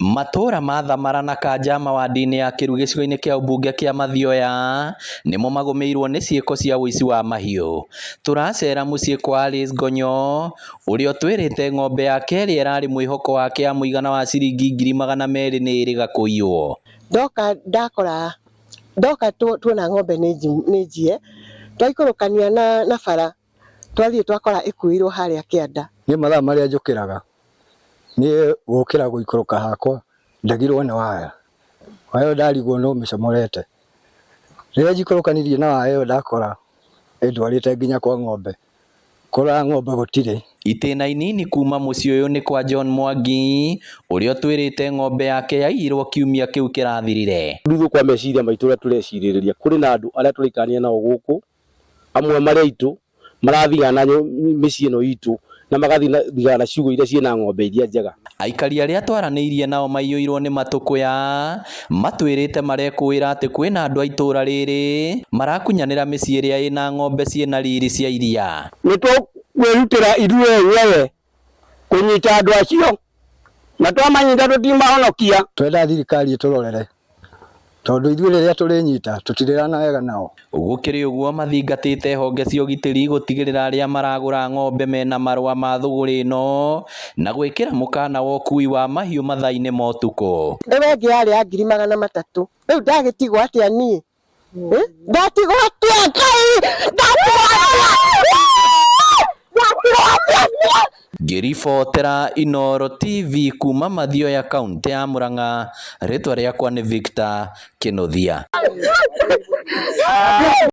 Matũra ma Thamara na Kanjama wadi-inĩ ya Kĩru gĩcigo-inĩ kĩa ũmbunge kĩa Mathioya nĩmo magũmĩirwo nĩ ciĩko cia ũici wa mahiũ. Tũracera mũciĩ kwa Alice Ngonyo ũrĩa ũtwĩrĩte ng'ombe yake ĩrĩa ĩrarĩ mwĩhoko wake ya mũigana wa ciringi 200,000 nĩ ĩrĩga kũiywo. Ndoka ndakora ndoka tuona ng'ombe nĩ njie twaikũrũkania na bara twathiĩ twakora ĩkuĩirwo harĩa kĩanda. Niĩ mathaa marĩa njũkĩraga niĩ gũkĩra gũikũrũka hakwa ndagirwo nĩ waya, waya ĩyo ndarigwo nũ ũmĩcomorete. Rĩrĩa njikũrũkanirie na waya ĩyo ndakora ĩndwarĩte nginya kwa ng'ombe, kũrora ng'ombe gũtirĩ. Itĩna inini kuma mũciĩ ũyũ nĩ kwa John Mwangi ũrĩa ũtwĩrĩte ng'ombe yake yaiyirwo kiumia kĩu kĩrathirire. Rĩu kwa meciria maitũ ũrĩa tũrecirĩrĩria kũrĩ na andũ arĩa tũraikarania nao gũkũ amwe marĩ aitũ marathigana mĩciĩ ĩno itũ na magathigana ciugũ iria ciĩna ng'ombe iria njega. Aikari arĩa twaranĩirie nao maiyũirwo nĩ matũkũya matwĩrĩte marekũĩra atĩ kwĩna andũ a itũra rĩrĩ marakunyanĩra mĩciĩ ĩrĩa ĩna ng'ombe ciĩna riri cia iria. Nĩ tũkwĩrutĩra ithuĩ enyewe kũnyita andũ acio na twamanyita tũtimahonokia. Twenda thirikari ĩtũrorere tondũ ithuĩ rĩrĩa tũrĩnyita tũtirĩrana wega nao. Gũkĩrĩ ũguo mathingatĩte honge cia ũgitĩri gũtigĩrĩra arĩa maragũra ng'ombe mena marũa ma thũgũrĩ ĩno na gwĩkĩra mũkana wa ũkui wa mahiũ mathaa-inĩ ma ũtukũ. Rĩu ĩngĩ yarĩ ya 300,000. Rĩu ndagĩtigwo atĩa niĩ? Ndatigwo atĩa Ngai? Ndatigwo atĩa? Ndatigwo atĩa niĩ? Ngĩribotera Inooro TV kuma Mathioya kaũntĩ ya Murang'a, rĩtwa rĩakwa nĩ Victor Kĩnuthia.